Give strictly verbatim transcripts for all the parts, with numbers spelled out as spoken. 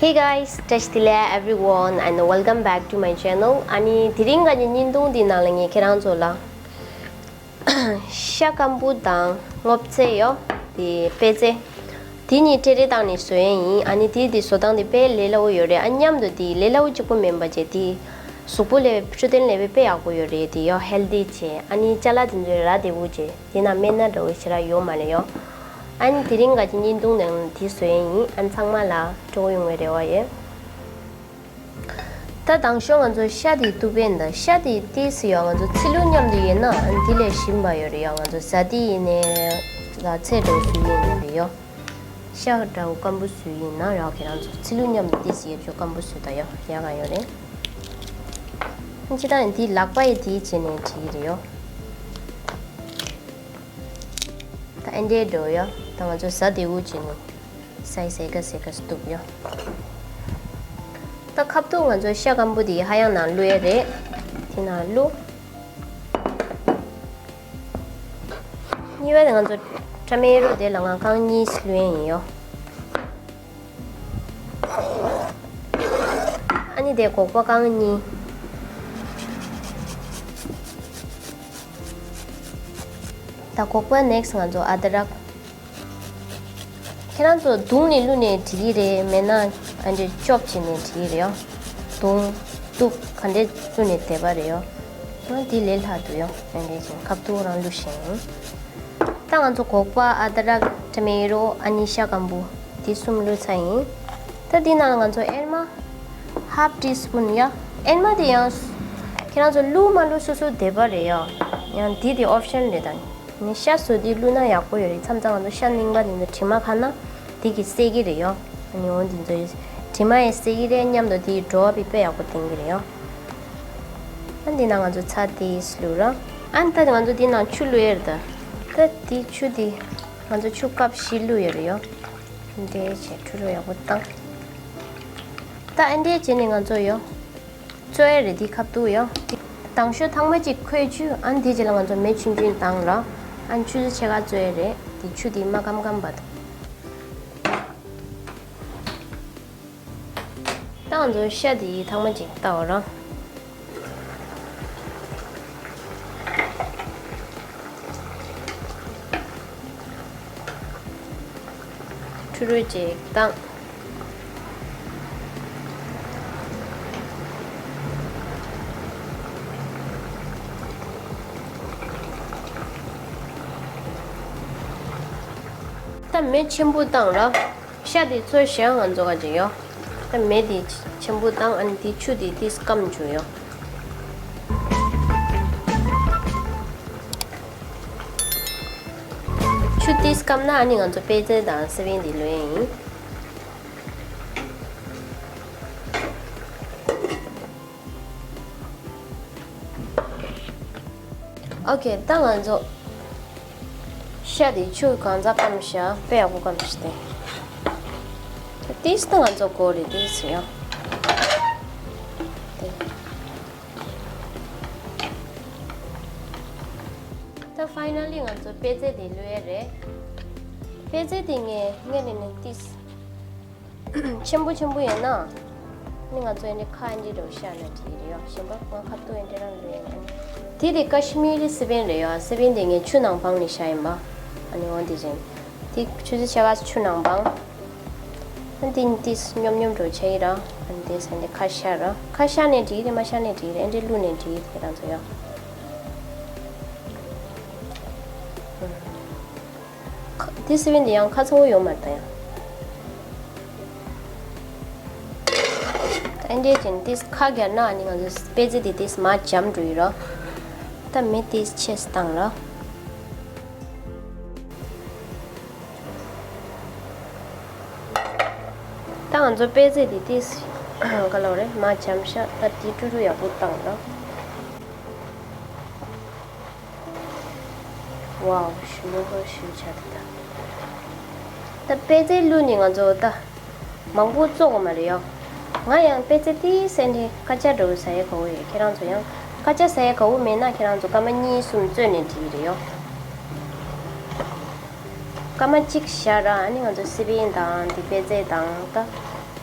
Hey guys, བཀྲ་ཤིས་བདེ་ལེགས་everyone and welcome back to my channel. ཨ་ནི་དེ་རིང་ག་ཉིན་བརྙན་ཐུང་འདི་ནང་ལ་ངས་ཁྱེད་རང་ཚོ་ལ་ཤ་སྐམ་པོ་དང་སྔོ་ཚལ་ཡོད་དེ་པད་ཚལ། དེ་གཉིས་བྲེལ་བྲེལ་བཏང་ནས་བཟོ་ཡས་ཡིན། ཨ་ནི་དེ་དེ་བཟོ་སྟངས་དེ་དཔེ་ལས་སླ་བོ་ཡོད་རེད། ཨ་མཉམ་དུ་དེ་ལས་སླ་བོ་གཅིག་པོ་མིན་པ་བྱས་དེ་གཟུགས་པོ་ལ་འཕྲོད་བསྟེན་ལ་དཔེ་ཡག་པོ་ཡོད་རེད། དེ་ཡོད་healthy་བྱས། ཨ་ནི་ཅ་ལག་དེ་ཚོ་རག་བདེ་པོ་བྱས། དེ་ན་སྨན་སྣ་འདྲ་བོ་ཞེ་དྲག་ཡོད་མ་རེད་ཡོད། ཨ་ནི་དེ་རིང་ག་ཅིག་བརྙན་ཐུང་ནང་དེ་བཟོ་ཡས་ཡིན། ཨ་ནི་ཚང་མ་ལ་སྤྲོ་པོ་ཡོང་བའི་རེ་བ་ཡོད། ད་དང་ཤོས་ང་ཚོ་ཤ་དེ་གཏུབ་པ་ཡིན། ད་ཤ་དེ་ཏོག་ཙམ་ཡོད་ང་ཚོ་ཚིལ་ལུ་མཉམ་དུ་ཡིན་ན་ཨ་ནི་དེ་ལས་ཞིམ་པ་ཡོད་རེད་ཡོད། ང་ཚོ་ཟ་དེ་ཡིན་ནའི་ལ་ཚལ་འདྲ་བོ་བཟོ་ཡས་ཡིན་རེད་ཡོད། ཤ་འདྲ་བོ་སྐམ་པོ་བཟོ་ཡས་ཡིན་ན་ར་ཁྱེད་རང་ཚོ་ཚིལ་ལུ་མཉམ་དུ་ཏོག་ཙམ་ཡོད་ཆོག་སྐམ་པོ་བཟོ་ད་ཡོད་ཡག་ག་ཡོད་རེད། ཨ་ནི་སྤྱིར་བཏང་ཡིན་དེ་ལག་པ་ཡིས་དེ་བྱས་ནས་བྲིས་རེད་ཡོད། ད་ཨེ་འདྲའི་འགྲོ་ཡོད། ད་ང་ཚོ་ཟ་བདེ་བོ་བྱས་ནས་སའི་སའི་ཀ་སའི་ཀ་གཏུབ་ཡོད། ད་ཁ་བཏུག་ང་ཚོ་ཤ་སྐམ་པོ་དེ་ཧ་ཡང་ནང་བླུག་ཡས་རེད། དེ་ནང་བླུག་གཉིས་པ་དེ་ང་ཚོ་ཊ་མེ་ཊོ་དེ་ལ་ང་རྐང་གཉིས་བླུག་ཡས་ཡིན་ཡོད། ཨ་ནི་དེ་སྒོག་པ་རྐང་གཉིས། ད་སྒོག་པ་next་ང་ཚོ་ཨ་དྲག་ཁྱེད་རང་ཚོ་བརྡུངས་ནས་བླུགས་ནས་བྲིས་ཀྱི་རེད། མེད་ན་ཨ་འདྲས་ཅོབ་བྱས་ནས་བྲིས་ཀྱི་རེད་ཡོ། བརྡུངས་གཏུབ་ག་འདྲས་བླུགས་ནས་བསྡད་པ་རེད་ཡོ། ཨ་འདི་ལས་སླ་འདུག་ཡོ། ཨ་འདྲས་བྱས་ཁ་བཏུག་རང་བླུགས་ཤིང་། ད་ང་ཚོ་སྒོག་པ་ཨ་དྲག་ཊ་མེ་ཊོ་ཨ་ནི་ཤ་སྐམ་པོ་འདི་གསུམ་བླུགས་ཚར་ཡིན། ད་འདི་ནང་ལ་ང་ཚོ་ཨེར་མ་half teaspoon་ཡ། ཨེར་མ་དེ་ཡང་ཁྱེད་རང་ཚོ་བླུགས་མ་བླུགས་སོ་སོ་བསྡད་པ་རེད་ཡ། ཡང་འདི་དེ་ཨོབ་ཤན་རེད་ད། ནི་ཤ་བཟོ་དུས་བླུགས་ན་ཡག་པོ་ཡོད་རེད། མཚམས་མཚམས་ང་ཚོ་ཤ་རྙིང་པ་དེ་ཚོ་དྲི་མ་ཁ་ན་དེ་གིས་སེལ་གྱི་རེད་ཡོ། ཨ་ནི་འོ་འདི་ཚོ་དྲི་མ་ཡང་སེལ་གྱི་རེད། མཉམ་དུ་དེའི་བྲོ་བ་དཔེ་ཡག་པོ་ལྡན་གྱི་རེད་ཡོ། ཨ་འདི་ན་ང་ཚོ་ཚྭ་དེ་བླུགས་ར། ཨ་ནི་ད་ང་ཚོ་འདི་ནང་ཆུ་བླུགས་ཡས་རེད་ད། ད་དེ་ཆུ་དེ་ང་ཚོ་ཆུ་ཀབ་བཞི་བླུགས་ཡས་རེད་ཡོ། འདི་བྱས་འཁྲུ་རུ་ཡག་པོ་བཏང་། ད་ཨ་འདྲས་བྱས་ནས་ང་ཚོ་ཡོ། བཙོ་ཡས་རེད་དེ་ཁ་བཏུག་ཡོ། དང་ཤོས་ཐང་མ་གཅིག་ཁོལ་ཆུ། ཨ་ནི་དེ་རྗེས་ལ་ང་ཚོ་མེ་ཆུང་ཆུང་བཏང་ར། ཨ་ནི་ཆུ་ཚོད་ཕྱེད་ཀ་བཙོ་ཡས་རེད་དེ་ཆུ་དེ་མ་སྐམ་སྐམ་བར་དུ། ད་ང་ཚོ་ཤ་དེ་ཐང་མ་གཅིག་བཏགས་ར། འཁྲུ་རུ་ཅིག་བཏང་། ད་མེ་ཆེན་པོ་བཏང་ར། ཤ་དེ་ཚོས་ཤ་ང་ཚོ་ག་ཅིག་ཡོ། ད་མེ་དེ་ཆེན་པོ་བཏང་ཨ་ནི་དེ་ཆུ་དེ་ཏིས་སྐམ་བཅུག་ཡོ། ཆུ་ཏིས་སྐམ་ན་ཨ་ནི་ང་ཚོ་པད་ཚལ་དང་སེ་བན་དེ་ལོས་ཡིན། ཨོ་ཁེ་ད་ང་ཚོ་ཤ་དེ་ཆུ་གང་ཙམ་སྐམ་ཤ་དཔེ་ཡག་པོ་སྐམ་ཤ་དེ། ཏིས་ད་ང་ཚོ་གོ་རེ་ཏིས་ཡོ། དེ། ད་ཕའི་ནལ་ལི་ང་ཚོ་པད་ཚལ་དེ་བླུགས་ཡས་རེད། པད་ཚལ་དེ་ངས་ངས་ནས་ནས་ཏིས། ཆེན་པོ་ཆེན་པོ་ཡིན་ན། ནི་ང་ཚོ་ཨེ་འདྲའི་ཁ་ཨེ་འདྲའི་འདྲ་བོ་ཤ་ན་བྲིས་རེད་ཡོ། གཞན་པ་ང་ཁ་ཐུག་ཨེ་འདྲའི་རང་འདྲ་ཡིན། དེ་དེ་ཀ་ཤི་མི་རི་སི་པན་རེད་ཡོ། སི་པན་དེ་ངས་ཆུ་ནང་སྦངས་ནས་བཞག་ཡིན་པ། ཨ་ནི་འོ་དེ་བཞིན། དེ་ཆུ་ཚོད་ཕྱེད་ཀ་ཆུ་ནང་སྦངས། ཨ་དེ་ནི་ཏིས་སྙོམས་སྙོམས་འདྲ་བོ་བྱས་ཡིན་ར། ཨ་ནི་དེ་ས་ཨེ་འདྲའི་ཁ་ཤ་ར། ཁ་ཤ་ནས་བྲིས་རེད་མ་ཤ་ནས་བྲིས་རེད་ཨེ་འདྲའི་བླུགས་ནས་བྲིས་རེད་རང་ཚོ་ཡོ། དེ་སི་པན་དེ་ཡང་ཁ་ཚ་བོ་ཡོད་མ་རེད་ད་ཡང་། ད་ཨེ་འདྲས་ཀྱིན་དེ་ཁ་རྒྱབ་ན་ཨ་ནི་ང་ཚོ་པད་ཚལ་དེ་དེ་མར་འཇམ་འགྲོ་ཡི་རོ། ད་མེ་དེ་ཆེ་སེ་བཏང་རོ། ད་ང་ཚོ་པད་ཚལ་དེ་དེ་ག་ལོ་རེད་མར་འཇམ་ཤག་ད་དེ་ཀྲུ་ཀྲུ་ཡག་པོ་བཏང་རོ། ཝའོ། ཞིམ་པོ་ཁོ་ཞིམ་ཆགས་འདུག་ད། ད་པད་ཚལ་བླུགས་ནས་ང་ཚོ་ད་མང་པོ་བཙོ་དགོས་མ་རེད་ཡོ། ང་ཡང་པད་ཚལ་ཏིས་ཨེ་འདྲས་སྐར་ཆ་འདྲ་བོ་ཟ་ཡས་དགའ་བོ་ཡོད། ཁྱེད་རང་ཚོ་ཡང་སྐར་ཆ་ཟ་ཡས་དགའ་བོ་མེད་ན་ཁྱེད་རང་ཚོ་སྐར་མ་གཉིས་གསུམ་བཙོས་ནས་འགྲིག་གི་རེད་ཡོ། སྐར་མ་གཅིག་བཞག་ར་ཨ་ནི་ང་ཚོ་སི་པན་དང་འདི་པད་ཚལ་དང་ད།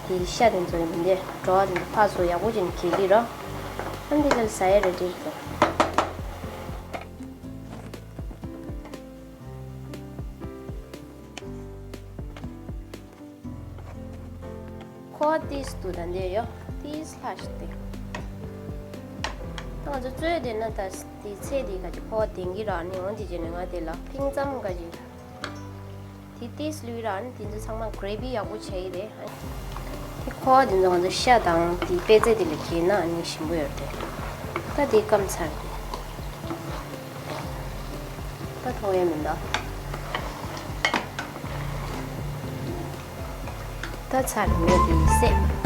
དེ་ཤ་དེ་ཚོ་ཡིན་དེ་བྲོ་བ་དེ་ཚོ་ཕར་ཚུར་ཡག་པོ་བྱས་ནས་གས་ཀྱི་རོ། ཨ་འདི་ལ་ཟ་ཡ་རེ་ཌི་རེད། ཁོ་ཏིས་དུ་ད་འདི་ཡོ་ཏིས་ལྷ་ཞིག་སྟེ། ང་ཚོ་བཙོས་དེ་ན་ད་དེ་ཚེ་དེ་ག་ཅིག་ཕོ་བ་ལྡན་གྱི་ར་ནི་འོན་དེ་རྗེས་ནས་ང་དེ་ལ་ཕིང་ཙམ་ག་ཅིག་དེ་ཏིས་ལུས་ར་ནི་དེ་ཚོ་ཚང་མ་གྷི་རེ་བི་ཡག་པོ་བྱས་ཡི་རེད། དེ་ཁོ་བ་དེ་ཚོ་ང་ཚོ་ཤ་དང་དེ་པད་ཚལ་དེ་ལ་གས་ན་ནི་ཞིམ་པོ་ཡོད་རེད། ད་དེ་སྐམ་ཚར་དེ། ད་མཐོང་ཡས་མི་འདུག་ད་ཚར་མེད་དེ་སེ།